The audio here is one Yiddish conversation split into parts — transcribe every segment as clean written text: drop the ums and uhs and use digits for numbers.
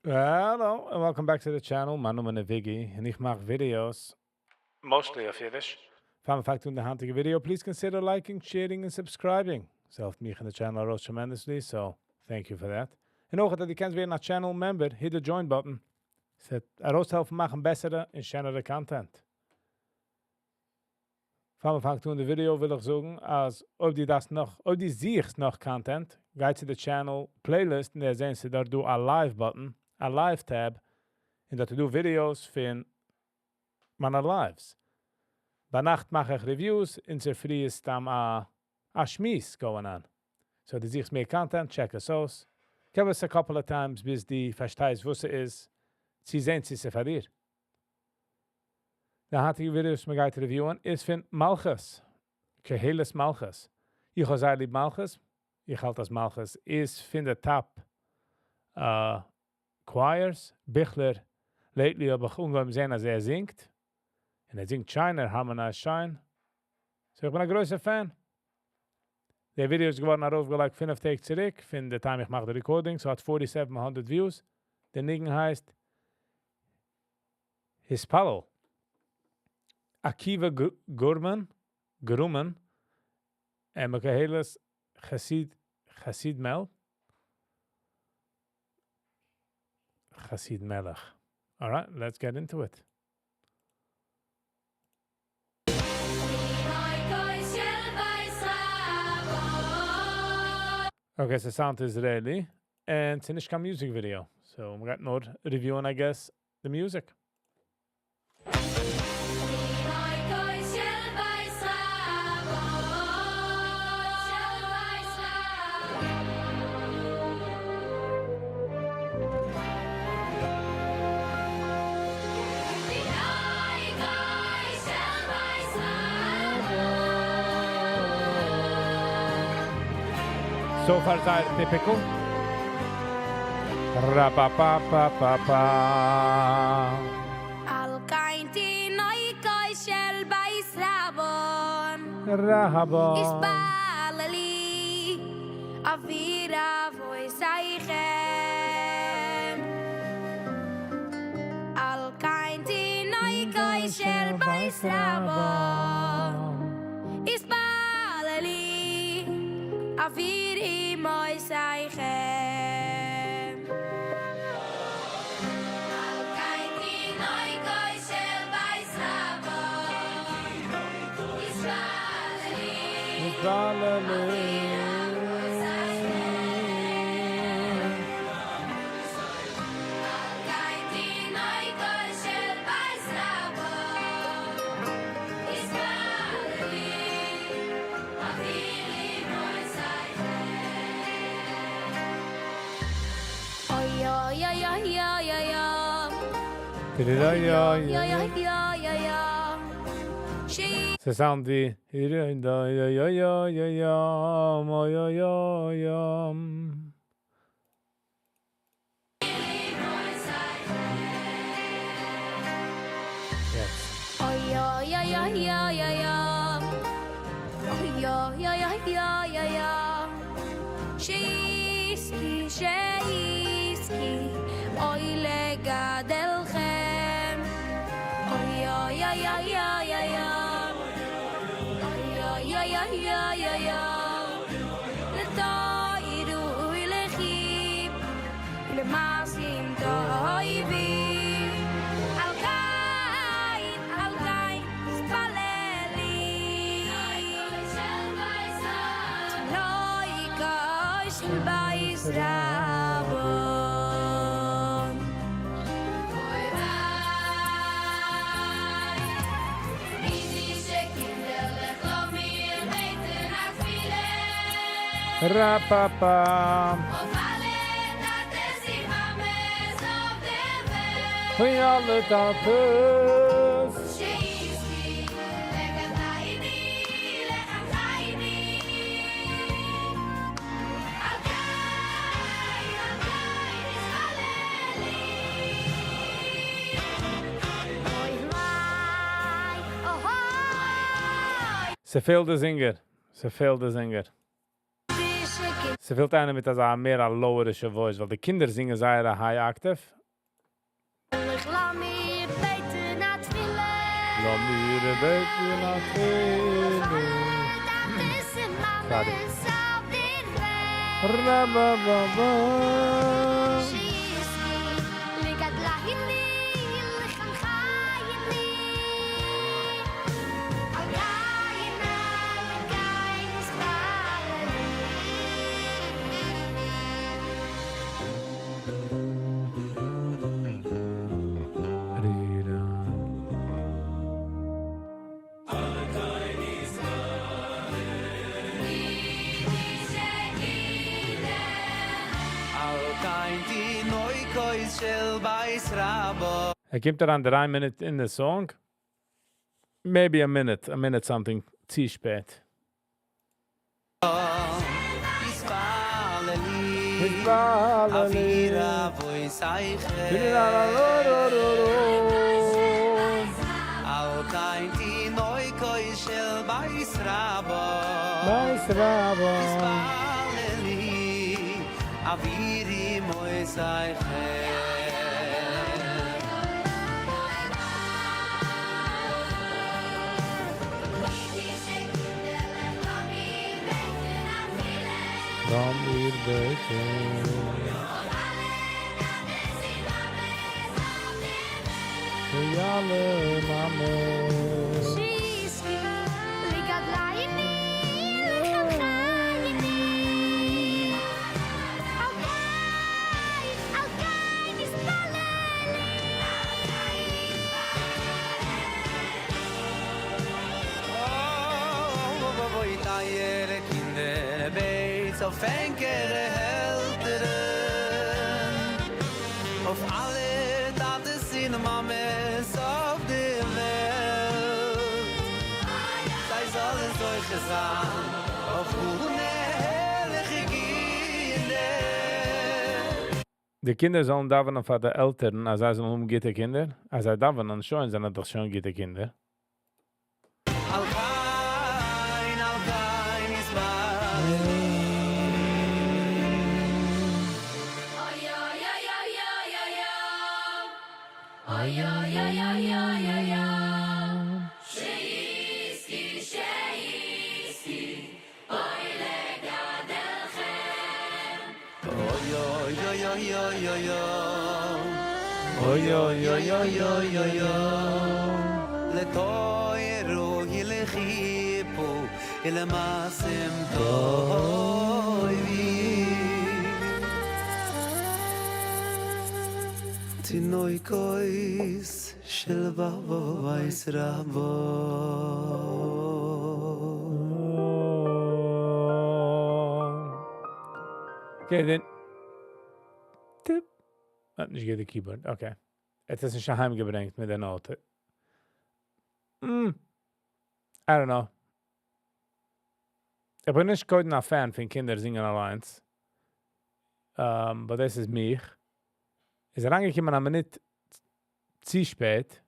Hello and welcome back to the channel, מיין נאמען איז וויגי און איך מאך videos mostly אויף אידיש. פאר מ'פאנגט אן די היינטיגע video, please consider liking, sharing און subscribing. ס'העלפט מיך און די channel ארויס tremendously, so thank you for that. און אויך אז דו קענסט ווערן א channel member, hit the join button. ס'וועט ארויסהעלפן מאכן בעסערע און שענערע content. פאר מ'פאנגט אן די ווידיאו וויל איך זאגן אז אויב דו דארפסט נאך, אויב דו זוכסט נאך content, גיי צו די channel playlist און דו וועסט זען ס'איז דארט דא א live button, א live tab, און דארט איז דא videos פון מיינע lives. ביינאכט מאך איך reviews, און צופרי איז סתם א א שמועס going on. So דו זוכסט מער content, check עס אויס. געב עס א couple of times ביז דו פארשטייסט וואס ס'איז, צו זען צו ס'איז פאר דיר. די היינטיגע ווידעא וואס מ'גייט review ען איז פון מלכות, קהלת מלכות. איך האב זייער ליב מלכות, איך האלט אז מלכות איז פון די top choirs. ביכלער, lately האב איך אנגעהויבן זען אז ער זינגט, און ער זינגט שיין, ער harmonize שיין. So איך בין א גרויסער fan. דער ווידעא איז געווארן ארויפגעלייגט 5 טעג צוריק, פון די time איך מאך די recording, ס'האט 4700 views. דער ניגון הייסט התפלל. עקיבא גורמן, גרומן, מקהלת חסיד, חסיד מל? חסיד מלך. Alright, let's get into it. Okay, ס' sound Israeli, און ס'איז נישט קיין music video. So, מ'גייט נאר review ען, I guess, the music. So far זייער typical. Ra-pa-pa-pa-pa-pa. על כן תינוקות של בית רבן. רבן. התפללו עבור אבותיכם. על כן תינוקות של בית רבן. התפללו עבור אמותיכם. על כן תינוקות של בית רבן. התפללו על כן תינוקות של בית רבן. התפללו עבור אמותיכם. אוי אוי אוי אוי אוי אוי אוי אוי אוי אוי אוי אוי אוי. ס'sound ווי יא יא יא יא יא יא יא יא. יעצט. אוי אוי אוי אוי אוי אוי אוי אוי אוי אוי אוי אוי שיזכו שיזכו אוי לגדלכם אוי אוי אוי אוי אוי אוי אוי אוי אוי אוי אוי לתורה ולחיב ולמעשים טובים על כן על כן התפללו תינוקות של בית רבן. אוי וויי, אידישע קינדערלעך לאמיר בעטן א תפילה. Ra-pa-pa. אויף אלע טאטעס און מאמעס אויף דער וועלט. פון אלע טאטעס. שיזכו לגדלני לחנכני. על כן, על כן התפללו. אוי וויי, אוי. ס'פעלט די singer. ס'פעלט די singer. ס'פעלט איינער מיט אזא מער א lower אישע voice, ווייל די קינדער זינגען זייער א high octave. לאמיר בעטן א תפילה. לאמיר בעטן א אויף תפילה. אלע טאטעס און Sorry. מאמעס אויף דער וועלט. Ra-ba-ba-ba. שיזכו לגדלני לחנכני על כן על כן יתפללו. Ri-ra. על כן תינוקות של בית רבן. ער קומט אריין 3 מינוט in the song. Maybe a minute something צו שפעט. יתפללו יתפללו. עבור אבותיכם. על כן תינוקות של בית רבן. בית רבן. יתפללו עבור אמותיכם. לאמיר בעטן. אלע מאמעס. שיזכו לגדלני לחנכני על כן, על כן יתפללו. Oh, אוי, טייערע קינדער, בעטס אויף ענקערע עלטערן. אויף אלע טאטעס און מאמעס אויף דער וועלט. זיי זאלן זוכה זיין אויף ערליכע קינדער. די קינדער זאלן דאווענען פאר די עלטערן, אז זיי זאלן האבן גוטע קינדער. אז זיי דאווענען שוין, זענען דאך שוין גוטע קינדער. על כן, על כן יתפללו. אוי אוי אוי אוי אוי אוי אוי אוי אוי אוי אוי אוי שיזכו שיזכו אוי לגדלכם. אוי אוי אוי אוי אוי אוי אוי אוי אוי אוי אוי אוי לתוירו ילכיפו ולמעשים טובים. תינוקות של בית רבן. Okay, then. Tip. האט נישט געהערט די keyboard. Okay. עס איז נישט אהיימגעברענגט מיט דער note. I don't know. איך בין נישט קיין א fan פון קינדער זינגען אליינס. But דאס איז מיך. איז אריינגעקומען א מינוט צו שפעט.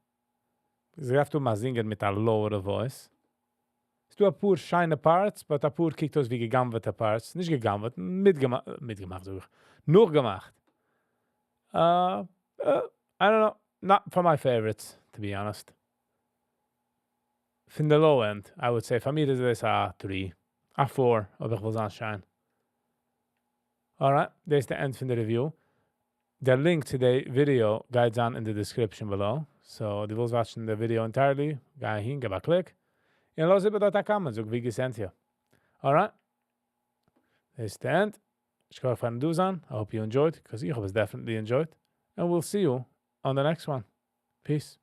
זיי דארף מאל זינגען מיט א lower voice. ס'דא א פאר שיינע parts, but א פאר קוקט אויס ווי גע'גנב'עטע parts. נישט גע'גנב'עט, מיטגעמאכט, מיטגעמאכט, זאג איך. נאכגעמאכט. I don't know. Not for my favorites, to be honest. פון the low end, I would say, פאר מיר איז דאס א 3, א 4, אויב איך וויל זיין שיין. Alright, דאס איז the end פון די review. דער link צו די video גייט זיין in the description below. So, דו ווילסט watch ן the video entirely, גיי אהין, גיב א click. און לאז איבער דארט א comment, זאג ווי געזענט איר. Alright. דאס איז the end. שכוח פארן דא זיין. I hope you enjoyed, because איך האב עס definitely enjoyed. And we'll see you on the next one. Peace.